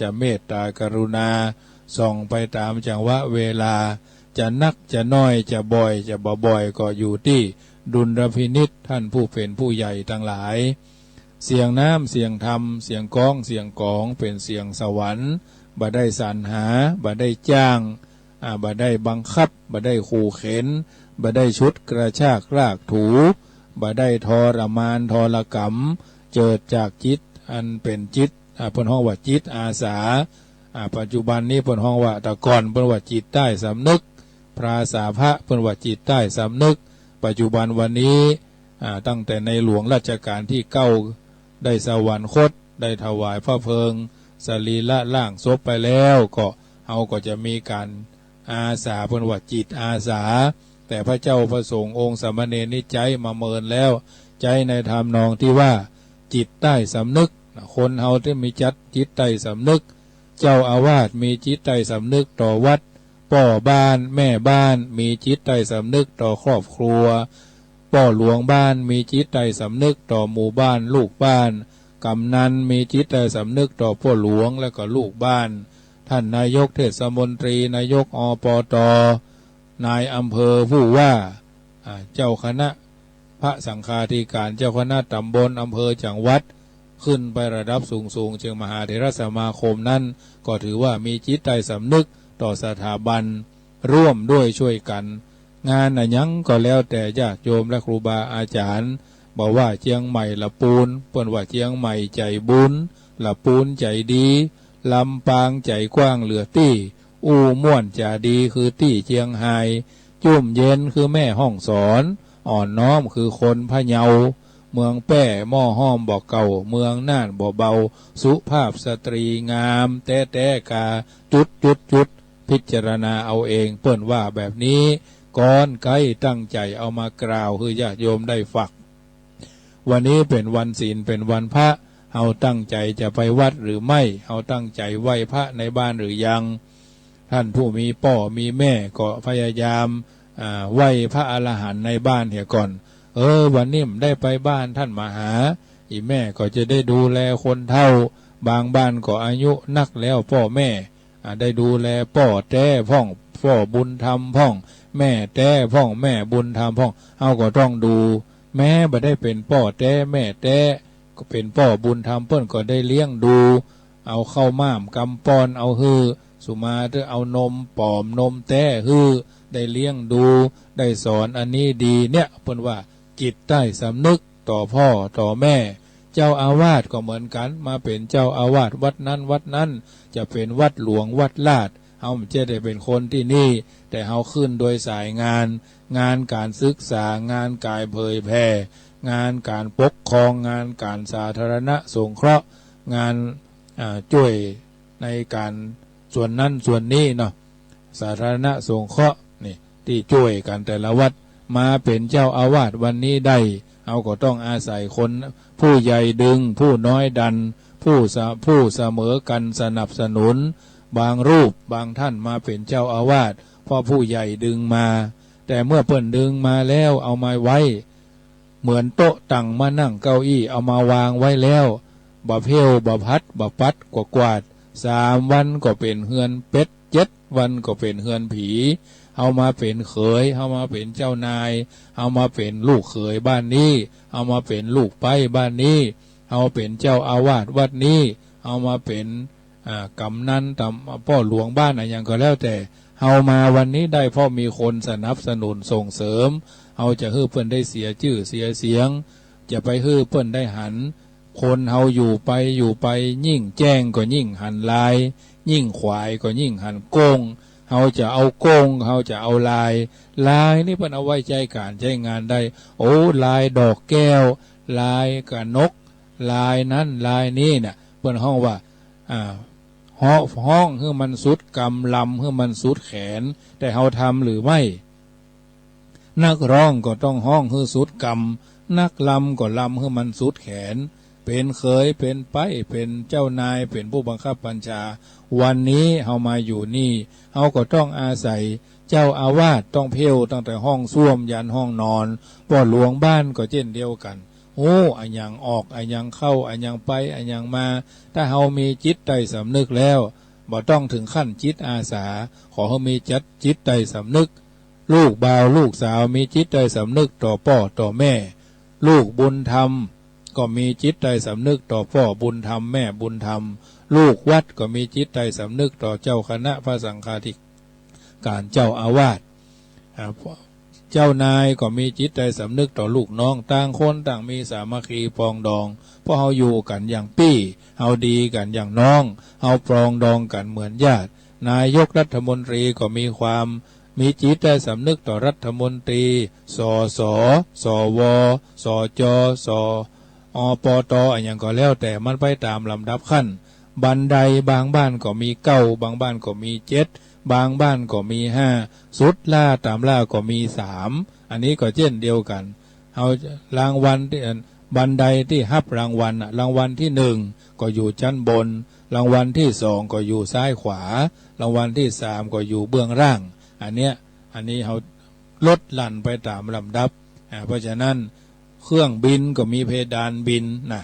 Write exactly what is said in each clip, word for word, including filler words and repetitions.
จะเมตตากรุณา ส่องไปต๋ามจังหวะเวลา จะนักจะน้อย จะบ่อยจะบ่บ่อย ก็อยู่ตี้ดุลพินิจท่านผู้เป๋นผู้ใหญ่ตังหลาย เสียงน้ำ เสียงธรรม เสียงก๊อง เสียงก๋อง เป๋นเสียงสวรรค์ บ่ได้สรรหา บ่ได้จ้าง อ่า บ่ได้บังคับ บ่ได้ขู่เข็ญ บ่ได้ฉุดกระชากลากถู บ่ได้ทรมานทรกรรม เจิดจากจิตอันเป๋นจิต อ่า เปิ้นฮ้องว่าจิตอาสา อ่า ปัจจุบันนี้เปิ้นฮ้องว่า แต่ก่อนเปิ้นว่าจิตใต้สำนึก ภาษาพระเปิ้นว่าจิตใต้สำนึก ปัจจุบันวันนี้ อ่า ตั้งแต่ในหลวงรัชกาลตี้เก้า ได้สวรรคต ได้ถวายพระเพลิงสรีระร่างศพไปแล้ว ก็เฮาก็จะมีก๋านอาสา เปิ้นว่าจิตอาสา แต่พระเจ้าพระสงฆ์องค์สามเณรนี้ใจ๊มาเมินแล้ว ใจ๊ในทำนองตี้ว่าจิตใต้สำนึก คนเฮาตี้มีจัดจิตใต้สำนึก เจ้าอาวาสมีจิตใต้สำนึกต่อวัด ป้อบ้านแม่บ้านมีจิตใต้สำนึกต่อครอบครัว ป้อหลวงบ้านมีจิตใต้สำนึกต่อหมู่บ้านลูกบ้าน กำนันมีจิตใต้สำนึกต่อป้อหลวงและก็ลูกบ้าน ท่านนายกเทศมนตรี นายก อปต นายอำเภอ ผู้ว่า อ่า เจ้าคณะพระสังฆาธิการ เจ้าคณะตำบล อำเภอ จังหวัด ขึ้นไประดับสูงๆ เจิ่งมหาเถรสมาคมนั้น ก็ถือว่ามีจิตใต้สำนึกต่อสถาบัน ร่วมด้วยช่วยกั๋น งานอะหยังก็แล้วแต่ญาติโยมและครูบาอาจ๋ารย์ บ่ว่าเจียงใหม่ละปูน เปิ้นว่าเจียงใหม่ใจ๋บุญ ละปูนใจ๋ดี ลำปางใจ๋กว้างเหลือตี้ อู้ม่วนจ๋าดีคือตี้เจียงฮาย จุ่มเย็นคือแม่ฮ่องสอน อ่อนน้อมคือคนพะเยา เมืองแป้หม้อห้อมบ่เก่า เมืองน่านบ่เบา สุภาพสตรีงามแต๊ๆ กา จุดจุดจุด พิจารณาเอาเอง เปิ้นว่าแบบนี้ ก่อนใก้ตั้งใจ๋เอามากล่าวหื้อญาติโยมได้ฟัง วันนี้เป๋นวันศีล เป๋นวันพระ เฮาตั้งใจ๋จะไปวัดหรือไม่ เฮาตั้งใจ๋ไหว้พระในบ้านหรือยัง ท่านผู้มีป้อมีแม่ก็พยายาม อ่า ไหว้พระอรหันต์ในบ้านเหียก่อน เออ วันนี้บ่ได้ไปบ้านท่านมหา อี่แม่ก็จะได้ดูแลคนเฒ่า บางบ้านก็อายุนักแล้วป้อแม่ อ่า ได้ดูแลป้อแต๊พ่อง ป้อบุญธรรมพ่อง แม่แต๊พ่อง แม่บุญธรรมพ่อง เฮาก็ต้องดู แม้บ่ได้เป๋นป้อแต๊แม่แต๊ ก็เป๋นป้อบุญธรรม เปิ้นก็ได้เลี้ยงดู เอาข้าวหมากกำป้อนเอาหื้อ สุมาเต๊อะ เอานมป๋อมนมแต๊หื้อ ได้เลี้ยงดู ได้สอนอันนี้ดี เนี่ย เปิ้นว่าจิตใต้สำนึกต่อป้อต่อแม่ เจ้าอาวาสก็เหมือนกั๋น มาเป๋นเจ้าอาวาสวัดนั้นวัดนั้น จะเป๋นวัดหลวงวัดราช เฮาบ่ใจ้ได้เป๋นคนตี้นี่ แต่เฮาขึ้นโดยสายงาน งานก๋านศึกษา งานก๋านเผยแผ่ งานก๋านปกครอง งานก๋านสาธารณะสงเคราะห์ งาน อ่า จ้วยในก๋านส่วนนั้นส่วนนี้เนาะ สาธารณะสงเคราะห์นี่ ตี้จ้วยกั๋นแต่ละวัด มาเป๋นเจ้าอาวาสวันนี้ได้ เฮาก็ต้องอาศัยคน ผู้ใหญ่ดึง ผู้น้อยดัน ผู้สะ- ผู้เสมอกั๋นสนับสนุน บางรูปบางท่านมาเป๋นเจ้าอาวาส เพราะผู้ใหญ่ดึงมา แต่เมื่อเปิ้นดึงมาแล้ว เอามาไว้ เหมือนโต๊ะตั้งมานั่งเก้าอี้เอามาวางไว้แล้ว บ่เผ้วบ่ผัดบ่ปัดกวาดกวาด สามวันก็เป๋นเฮือนเป็ด เจ็ดวันก็เป๋นเฮือนผี เฮามาเป๋นเขย เฮามาเป๋นเจ้านาย เฮามาเป๋นลูกเขยบ้านนี้ เฮามาเป๋นลูกใป๊บ้านนี้ เฮาเป๋นเจ้าอาวาสวัดนี้ เฮามาเป๋น อ่า กำนัน ตำ ป้อหลวงบ้านอะหยังก็แล้วแต่ เฮามาวันนี้ได้เพราะมีคนสนับสนุนส่งเสริม เฮาจะหื้อเปิ้นได้เสียจื้อเสียเสียง จะไปหื้อเปิ้นได้หัน คนเฮาอยู่ไปอยู่ไป ยิ่งแจ้งก็ยิ่งหันลาย ยิ่งขวายก็ยิ่งหันโก้ง เฮาจะเอาโก้ง เฮาจะเอาลาย ลายนี่เปิ้นเอาไว้ใจ๊ก๋านใจ๊งานได้ โอ้ ลายดอกแก้ว ลายกะหนก ลายนั้นลายนี้เนี่ย เปิ้นฮ้องว่า อ่า ฮ้อง ฮ้องหื้อมันสุดกำ ลำหื้อมันสุดแขน แต่เฮาทำหรือไม่ นักฮ้องก็ต้องฮ้องหื้อสุดกำ นักลำก็ลำหื้อมันสุดแขน เป๋นเขย เป๋นใป๊ เป๋นเจ้านาย เป๋นผู้บังคับบัญชา วันนี้เฮามาอยู่นี่ เฮาก็ต้องอาศัยเจ้าอาวาส ต้องเผ้วตั้งแต่ห้องส้วมยันห้องนอน ป้อหลวงบ้านก็เจ้นเดียวกั๋น ฮู้อะหยังออก อะหยังเข้า อะหยังไป อะหยังมา ถ้าเฮามีจิตใต้สำนึกแล้ว บ่ต้องเถิงขั้นจิตอาสา ขอเฮามีจัดจิตใต้สำนึก ลูกบ่าวลูกสาวมีจิตใต้สำนึกต่อป้อต่อแม่ ลูกบุญธรรมก็มีจิตใต้สำนึกต่อป้อบุญธรรมแม่บุญธรรม ลูกวัดก็มีจิตใต้สำนึกต่อเจ้าคณะพระสังฆาธิการเจ้าอาวาส อ่า เจ้านายก็มีจิตใต้สำนึกต่อลูกน้อง ต่างคนต่างมีสามัคคีปรองดอง เพราะเฮาอยู่กั๋นอย่างปี้ เฮาดีกั๋นอย่างน้อง เฮาปรองดองกั๋นเหมือนญาติ นายกรัฐมนตรีก็มีความ มีจิตใต้สำนึกต่อรัฐมนตรี สส สว สจ ส อปต อะหยังก็แล้วแต่ มันไปต๋ามลำดับขั้น บันไดบางบ้านก็มีเก้า บางบ้านก็มีเจ็ด บางบ้านก็มีห้า สุดล้าต๋ามล้าก็มีสาม อันนี้ก็เจ้นเดียวกั๋น เฮา รางวัลตี้ บันไดตี้ฮับรางวัลน่ะ รางวัลตี้หนึ่งก็อยู่จั๊นบน รางวัลตี้สองก็อยู่ซ้ายขวา รางวัลตี้สามก็อยู่เบื้องล่าง อันเนี้ย อันนี้เฮาลดหลั่นไปต๋ามลำดับ อ่า เพราะฉะนั้น เครื่องบินก็มีเพดานบินนะ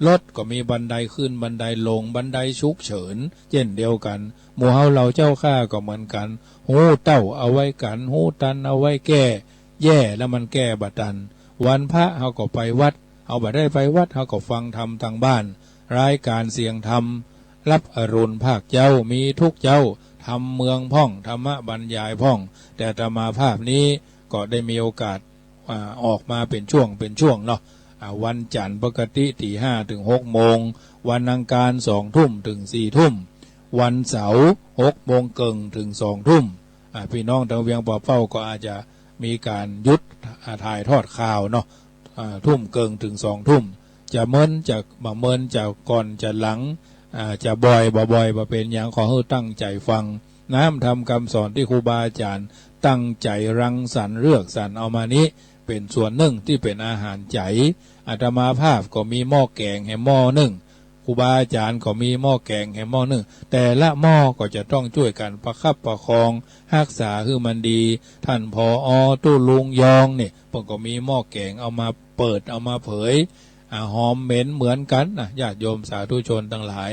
รถก็มีบันไดขึ้นบันไดลง บันไดฉุกเฉิน เจ้นเดียวกั๋น หมู่เฮาเหล่าเจ้าข้าก็เหมือนกั๋น ฮู้เต้าเอาไว้กั๋น ฮู้ตันเอาไว้แก้ แย่แล้วมันแก้บ่ตัน วันพระเฮาก็ไปวัด เฮาบ่ได้ไปวัด เฮาก็ฟังธรรมตางบ้าน รายการเสียงธรรม รับอรุณภาคเจ๊า มีทุกเจ๊า ธรรมเมืองพ่อง ธรรมบรรยายพ่อง แต่อาตมาภาพนี้ก็ได้มีโอกาส อ่า ออกมาเป๋นช่วงเป๋นช่วงเนาะ อ่า วันจั๋นทร์ปกติตีห้าเถิงหกโมง วันอังคารสองทุ่มเถิงสี่ทุ่ม วันเสาร์หกโมงเกิ่งเถิงสองทุ่ม อ่า ปี้น้องตางเวียงป่าเป้าก็อาจจะมีก๋านหยุด อ่า ถ่ายทอดข่าวเนาะ อ่า ทุ่มเกิ่งเถิงสองทุ่ม จะเมินจะบ่เมิน จะก่อนจะหลัง อ่า จะบ่อยบ่บ่อย บ่เป๋นหยัง ขอหื้อตั้งใจ๋ฟัง น้ำธรรมกำสอนตี้ครูบาอาจ๋ารย์ตั้งใจ๋รังสรรค์เลือกสรรเอามานี้ เป๋นส่วนนึ่งตี้เป๋นอาหารใจ๋ อาตมาภาพก็มีหม้อแก๋งแหมหม้อนึ่ง ครูบาอาจ๋ารย์ก็มีหม้อแก๋งแหมหม้อนึ่ง แต่ละหม้อก็จะต้องจ้วยกั๋นประคับประคอง ฮักษาหื้อมันดี ท่าน ผอ ตู้ลุงยองนี่ เปิ้นก็มีหม้อแก๋งเอามาเปิดเอามาเผย อ่า หอมเหม็นเหมือนกั๋นนะ ญาติโยมสาธุชนตังหลาย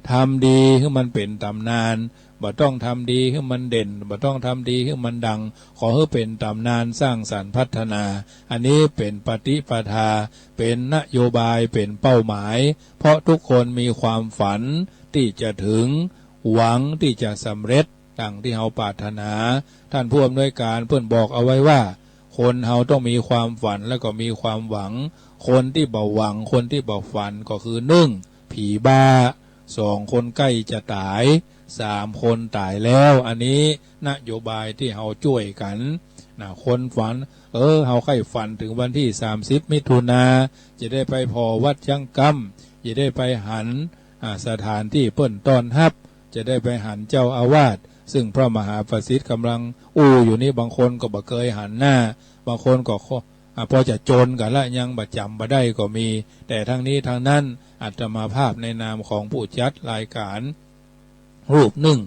ทำดีหื้อมันเป๋นต๋ำนาน บ่ต้องทำดีหื้อมันเด่น บ่ต้องทำดีหื้อมันดัง ขอหื้อเป๋นต๋ำนานสร้างสรรค์พัฒนา อันนี้เป๋นปฏิปทา เป๋นนโยบาย เป๋นเป้าหมาย เพราะทุกคนมีความฝันตี้จะเถิง หวังตี้จะสำเร็จ ดังตี้เฮาปรารถนา ท่านผู้อำนวยการเปิ้นบอกเอาไว้ว่า คนเฮาต้องมีความฝันแล้วก็มีความหวัง คนตี้บ่หวัง คนตี้บ่ฝันก็คือ นึ่ง ผีบ้า สอง คนใก้จะต๋าย สาม คนต๋ายแล้ว อันนี้นโยบายตี้เฮาจ้วยกั๋นนะ คนฝัน เออ เฮาใค่ฝันเถิงวันตี้สามสิบมิถุนา จะได้ไปผ่อวัดเชียงกำ จะได้ไปหัน อ่า สถานตี้เปิ้นต้อนฮับ จะได้ไปหันเจ้าอาวาส ซึ่งพระมหาประสิทธิ์ก่ำลังอู้อยู่นี้ บางคนก็บ่เกยหันหน้า บางคนก็ขอ อ่า ปอจะจนกั๋นละ ยังบ่จำบ่ได้ก็มี แต่ทั้งนี้ทั้งนั้น อาตมาภาพในนามของผู้จัดรายการ รูปนึ่ง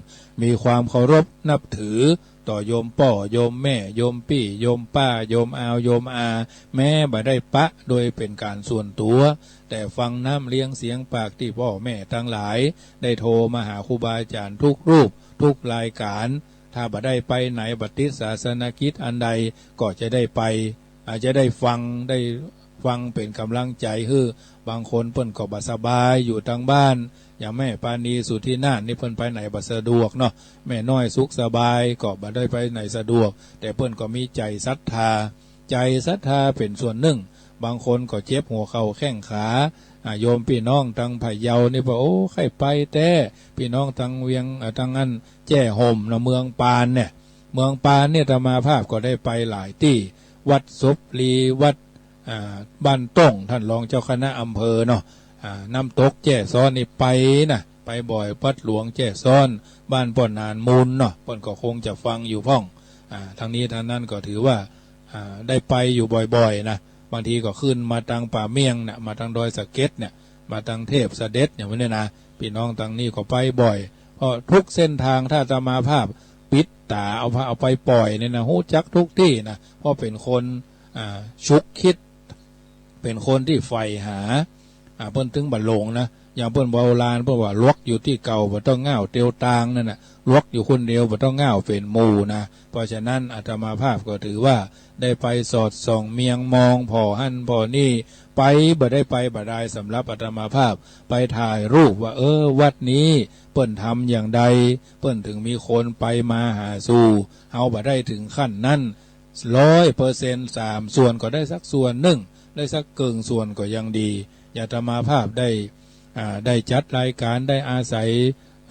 มีความเคารพนับถือต่อโยมป้อ โยมแม่ โยมปี้ โยมป้า โยมอาว โยมอา แม้บ่ได้ปะโดยเป๋นก๋านส่วนตั๋ว แต่ฟังน้ำเลี้ยงเสียงปากตี้ป้อแม่ตังหลายได้โทรมาหาครูบาอาจ๋ารย์ทุกรูปทุกรายก๋าน ถ้าบ่ได้ไปไหน บ่ติดศาสนกิจอันใด ก็จะได้ไป อาจจะได้ฟัง ได้ฟังเป๋นก่ำลังใจ๋หื้อ บางคนเปิ้นก็บ่สบายอยู่ตางบ้าน อย่างแม่ปานีสุทธินาถนี่เปิ้นไปไหนบ่สะดวกเนาะ แม่น้อยสุขสบายก็บ่ได้ไปไหนสะดวก แต่เปิ้นก็มีใจ๋ศรัทธา ใจ๋ศรัทธาเป๋นส่วนนึ่ง บางคนก็เจ็บหัวเข่าแข้งขา อ่า โยมปี้น้องตางพะเยานี่ว่า โอ้ ใค่ไปแต๊ ปี้น้องตางเวียง อ่า ตางอั้น แจ้ห่มนะ เมืองปานเนี่ย เมืองปานเนี่ยอาตมาภาพก็ได้ไปหลายตี้ วัดศพลี วัด อ่า บ้านต้ง ท่านรองเจ้าคณะอำเภอเนาะ อ่า น้ำตกแจ้ซ้อนนี่ไปนะ ไปบ่อย วัดหลวงแจ้ซ้อน บ้านป้อหนานมูลเนาะ เปิ้นก็คงจะฟังอยู่พ่อง อ่า ทั้งนี้ทั้งนั้นก็ถือว่า อ่า ได้ไปอยู่บ่อยๆ นะ บางทีก็ขึ้นมาตางป่าเมี่ยงเนี่ย มาตางดอยสะเก็ดเนี่ย มาตางเทพเสด็จเนี่ย วันนี้นะ ปี้น้องตางนี้ก็ไปบ่อย เพราะทุกเส้นทางถ้าอาตมาภาพปิดต๋าเอาพา เอาไปป่อยเนี่ยนะ ฮู้จักทุกตี้นะ เพราะเป๋นคน อ่า ฉุกคิด เป๋นคนตี้ใฝ่หา อ่า เปิ้นตึงบ่หลงนะ อย่างเปิ้นโบราณเปิ้นว่า หลวกอยู่ตี้เก่า บ่ต้องง้าวเตียวตาง นั่นน่ะ หลวกอยู่คนเดียว บ่ต้องง้าวเป๋นหมู่นะ เพราะฉะนั้นอาตมาภาพก็ถือว่าได้ไปสอดส่องเมียงมองผ่อหั้นผ่อนี่ ไปบ่ได้ไปบ่ได้ สำหรับอาตมาภาพไปถ่ายรูปว่า เออ วัดนี้เปิ้นทำอย่างใด เปิ้นถึงมีคนไปมาหาสู่ เฮาบ่ได้ถึงขั้นนั้น ร้อยเปอร์เซ็นต์ สามส่วนก็ได้สักส่วนนึ่ง ได้สักเกิ่งส่วนก็ยังดี อาตมาภาพได้ อ่า ได้จัดรายการ ได้อาศัย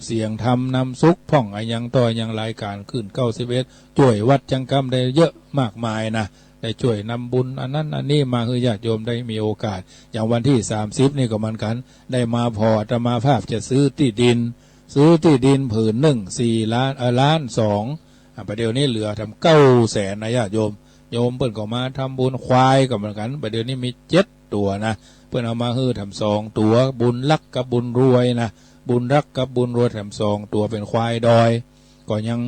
เสียงธรรมนำสุขพ่องอะหยังต่ออะหยัง รายการคลื่น เก้าสิบเอ็ด จ้วยวัดจังกำได้เยอะมากมายนะ ได้จ้วยนำบุญอันนั้นอันนี้มาหื้อญาติโยมได้มีโอกาส อย่างวันตี้ สามสิบ นี่ก็เหมือนกั๋น ได้มาผ่อ อาตมาภาพจะซื้อตี้ดิน ซื้อตี้ดินผืนนึ่ง สี่ล้าน เอ่อ ล้านสอง อ่า ประเดี๋ยวนี้เหลือแถม เก้าแสน นะญาติโยม โยมเปิ้นก็มาทำบุญ ควายก็เหมือนกั๋น ประเดี๋ยวนี้มีเจ็ดตั๋วนะ เปิ้นเอามาหื้อแถมสองตั๋ว บุญรักกับบุญรวยนะ บุญรักกับบุญรวยแถมสองตั๋ว เป๋นควายดอย ก็ยัง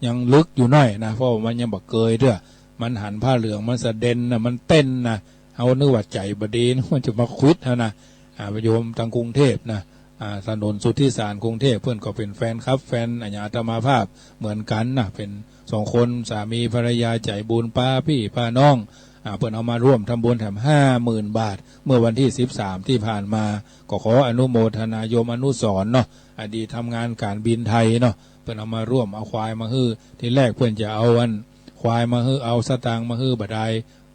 ยังลึกอยู่หน้อยนะ เพราะว่ามันยังบ่เกยเตื้อ มันหันผ้าเหลือง มันสะเด็นนะ มันเต้นนะ เฮานึกว่าใจ๋บ่ดี นึกว่าจะมาขวิดเฮานะ อ่า โยมตางกรุงเทพฯนะ อ่า ถนนสุทธิสารกรุงเทพฯ เปิ้นก็เป๋นแฟนคลับ แฟนอะหยังอาตมาภาพเหมือนกั๋นนะ เป๋นสองคนสามีภรรยาใจ๋บุญ ปาปี้ปาน้อง อ่า เปิ้นเอามาร่วมทำบุญแถม ห้าหมื่น บาท เมื่อวันตี้ สิบสาม ตี้ผ่านมา ก็ขออนุโมทนาโยมอนุสรณ์เนาะ อดีตทำงานก๋านบินไทยเนาะ เปิ้นเอามาร่วม เอาควายมาหื้อ ทีแรกเปิ้นจะเอาอันควายมาหื้อ เอาสตางค์มาหื้อบ่ได้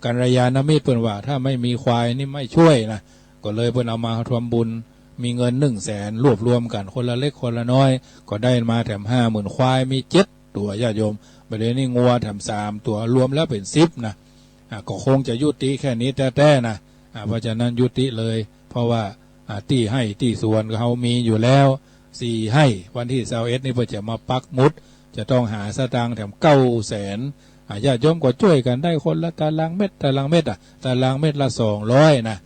กัลยาณมิตรเปิ้นว่าถ้าไม่มีควายนี่ไม่ช่วยนะ ก็เลยเปิ้นเอามาทำบุญ มีเงิน หนึ่งแสน รวบรวมกั๋นคนละเล็กคนละน้อย ก็ได้มาแถม ห้าหมื่น ควายมีเจ็ดตั๋วญาติโยม บ่าเดี่ยวนี้งัวแถมสามตั๋ว รวมแล้วเป๋นสิบนะ อ่า ก็คงจะยุติแค่นี้แต๊ๆ นะ อ่า เพราะฉะนั้นยุติเลย เพราะว่า อ่า ตี้ไฮ่ตี้สวนก็เฮามีอยู่แล้ว สี่ไฮ่ วันตี้ ซาวเอ็ด นี่เปิ้นจะมาปักหมุด จะต้องหาสตางค์แถม เก้าแสน อ่า ญาติโยมก็จ้วยกั๋นได้คนละตารางเมตร ตารางเมตร อ่ะ ตารางเมตรละ สองร้อย นะ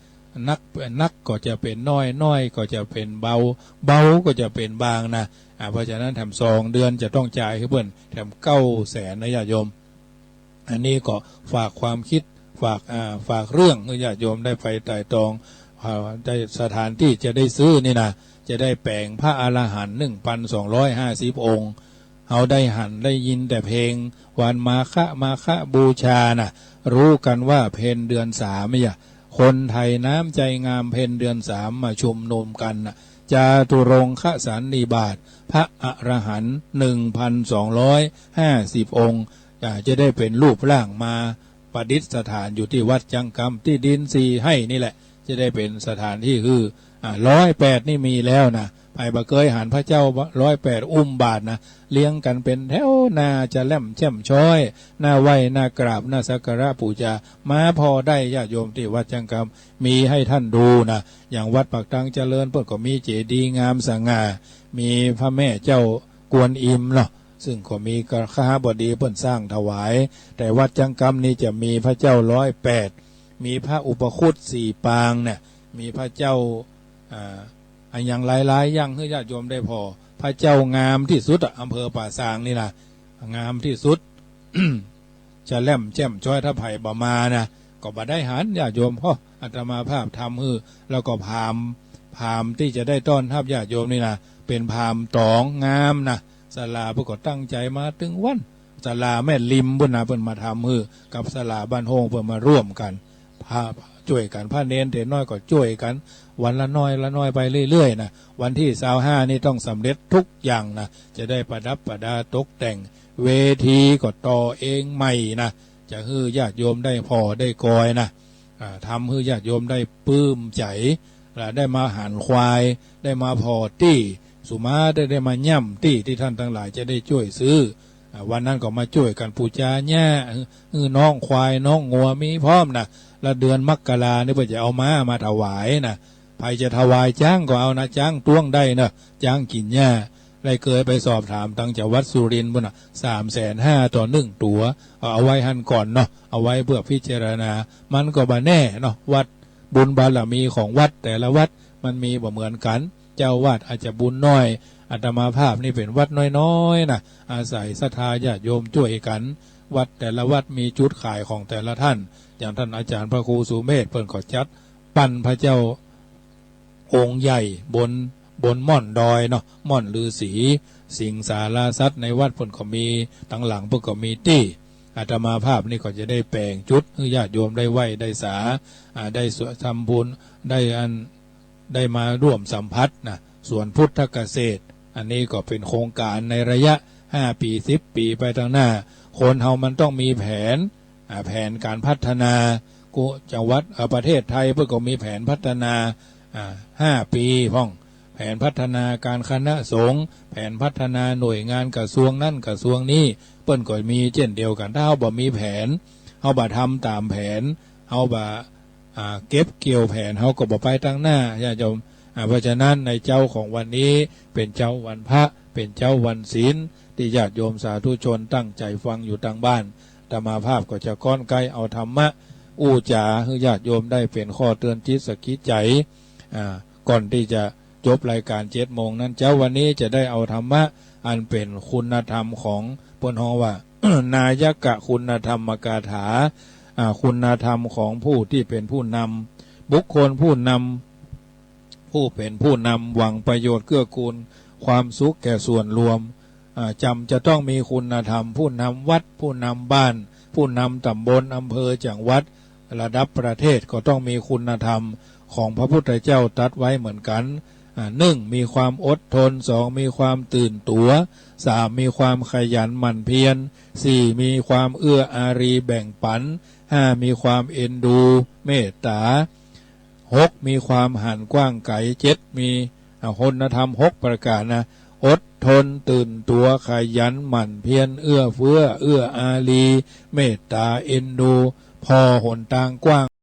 นัก นักก็จะเป๋นน้อย น้อยก็จะเป๋นเบา เบาก็จะเป๋นบางนะ อ่า เพราะฉะนั้นแถมสองเดือนจะต้องจ่ายหื้อเปิ้นแถม เก้าแสน นะญาติโยม อันนี้ก็ฝากความคิด ฝาก อ่า ฝากเรื่องหื้อญาติโยมได้ไปไตร่ตรอง อ่า ได้สถานตี้จะได้ซื้อนี่นะ จะได้แป๋งพระอรหันต์ หนึ่งพันสองร้อยห้าสิบ องค์ เฮาได้หันได้ยินแต่เพลง วันมาฆะ มาฆบูชาน่ะ รู้กั๋นว่าเพ็ญเดือนสามเนี่ย คนไทยน้ำใจงาม เพ็ญเดือนสามมาชุมนุมกั๋นน่ะ จาตุรงคสันนิบาต พระอรหันต์ หนึ่งพันสองร้อยห้าสิบ องค์ อ่า จะได้เป๋นรูปร่างมาประดิษฐานอยู่ตี้วัดจังกำ ตี้ดินสี่ไฮ่นี่แหละ จะได้เป๋นสถานตี้หื้อ อ่า ร้อยแปด นี่มีแล้วนะ ใผบ่เกยหันพระเจ้าร้อยแปดอุ้มบาตรนะ เรียงกั๋นเป๋นแถว หน้าจะแล่มแจ่มช้อย หน้าไหว้ หน้ากราบ หน้าสักการะปู๋จา มาผ่อได้ญาติโยมตี้วัดจังกำ มีหื้อต้านดูนะ อย่างวัดปากตังเจริญ เปิ้นก็มีเจดีย์งามสง่า มีพระแม่เจ้ากวนอิมเนาะ ซึ่งก็มีคฤหบดีเปิ้นสร้างถวาย แต่วัดจังกำนี่จะมีพระเจ้าร้อยแปด มีพระอุปคุตสี่ปางเนี่ย มีพระเจ้า อ่า อะหยังหลายๆ อย่างหื้อญาติโยมได้ผ่อ พระเจ้างามตี้สุดอะ อำเภอป่าซางนี่นะ งามตี้สุด จะแล่มแจ่มช้อย ถ้าใผบ่มานะ ก็บ่ได้หันญาติโยม เพราะอาตมาภาพทำหื้อ แล้วก็พราหมณ์ พราหมณ์ตี้จะได้ต้อนฮับญาติโยมนี่นะ เป๋นพราหมณ์ต๋องงามนะ ศาลาเปิ้นก็ตั้งใจ๋มาตึงวัน ศาลาแม่ริมปู้นนะ เปิ้นมาทำหื้อ กับศาลาบ้านโฮ่งเปิ้นมาร่วมกั๋น พา จ้วยกั๋น พระเณรเณรน้อยก็จ้วยกั๋น วันละน้อยละน้อยไปเรื่อยๆ นะ วันตี้ ซาวห้า นี่ต้องสำเร็จทุกอย่างนะ จะได้ประดับประดาตกแต่ง เวทีก็ต่อเองใหม่นะ จะหื้อญาติโยมได้ผ่อได้กอยนะ อ่า ทำหื้อญาติโยมได้ปลื้มใจ๋ และได้มาหันควาย ได้มาผ่อตี้ สุมาได้ ได้มาย่ำตี้ ตี้ต้านตังหลายจะได้จ้วยซื้อ อ่า วันนั้นก็มาจ้วยกั๋นปู๋จาหญ้า หื้อ หื้อน้องควายน้องงัวมีพร้อมนะ และเดือนมกรานี่เปิ้นจะเอาม้ามาถวายนะ ใผจะถวายจ๊างก็เอานะ จ๊างต้วงได้นะ จ๊างกิ๋นหญ้า ได้เกยไปสอบถามตังจังหวัดสุรินทร์ปู้นนะ สามแสนห้าต่อหนึ่งตั๋ว เอา เอาไว้หั้นก่อนเนาะ เอาไว้เปื้อพิจารณา มันก็บ่แน่เนาะ วัด บุญบารมีของวัดแต่ละวัดมันมีบ่เหมือนกั๋น เจ้าอาวาสอาจจะบุญน้อย อาตมาภาพนี่เป๋นวัดน้อยๆ นะ อาศัยศรัทธาญาติโยมจ้วยกั๋น วัดแต่ละวัดมีจุดขายของแต่ละท่าน อย่างต้านอาจ๋ารย์พระครูสุเมธเปิ้นก็จัด ปั้นพระเจ้าองค์ใหญ่บน บนม่อนดอยเนาะ ม่อนฤๅษี สิงสาราสัตว์ในวัดเปิ้นก็มี ตังหลังเปิ้นก็มีตี้ อาตมาภาพนี่ก็จะได้แป๋งจุดหื้อญาติโยมได้ไหว้ได้สา อ่า ได้สวดทำบุญ ได้อัน ได้มาร่วมสัมผัสนะ สวนพุทธเกษตร อันนี้ก็เป๋นโครงก๋านในระยะห้าปี๋ สิบปี๋ไปตังหน้า คนเฮามันต้องมีแผน อ่า แผนก๋านพัฒนา กู้จังหวัด อ่า ประเทศไทยเปิ้นก็มีแผนพัฒนา อ่า ห้าปี๋พ่อง แผนพัฒนาก๋านคณะสงฆ์ แผนพัฒนาหน่วยงานกระทรวงนั้นกระทรวงนี้ เปิ้นก็มีเจ้นเดียวกั๋น ถ้าเฮาบ่มีแผน เฮาบ่ทำต๋ามแผน เฮาบ่ อ่า เก็บเกี่ยวแผน เฮาก็บ่ไปตังหน้า ญาติโยม อ่า เพราะฉะนั้นในเจ๊าของวันนี้เป๋นเจ๊าวันพระ เป๋นเจ๊าวันศีล ตี้ญาติโยมสาธุชนตั้งใจ๋ฟังอยู่ตังบ้าน อาตมาภาพก็จะก้อนใก้เอาธรรมะอู้จ๋าหื้อญาติโยมได้เป๋นข้อเตือนจิตสะกิดใจ๋ อ่า ก่อนตี้จะจบรายก๋านเจ็ดโมงนั้น เจ๊าวันนี้จะได้เอาธรรมะอันเป๋นคุณธรรมของ เปิ้นฮ้องว่า นายกะคุณธรรมกถา อ่า คุณธรรมของผู้ตี้เป๋นผู้นำ บุคคลผู้นำ ผู้เป๋นผู้นำหวังประโยชน์เกื้อกูลความสุขแก่ส่วนรวม อ่า จำจะต้องมีคุณธรรม ผู้นำวัด ผู้นำบ้าน ผู้นำต๋ำบล อำเภอ จังหวัด ระดับประเทศก็ต้องมีคุณธรรมของพระพุทธเจ้าตรัสไว้เหมือนกั๋น อ่า หนึ่ง มีความอดทน สอง มีความตื่นตั๋ว สาม มีความขยันหมั่นเพียร สี่ มีความเอื้ออารีแบ่งปัน ห้า มีความเอ็นดู เมตต๋า หก มีความหันกว้างไกล เจ็ด มี อ่า คุณธรรมหกประก๋านนะ อดทน ตื่นตั๋ว ขยันหมั่นเพียร เอื้อเฟื้อ เอื้ออารี เมตต๋า เอ็นดู ผ่อหนตางกว้าง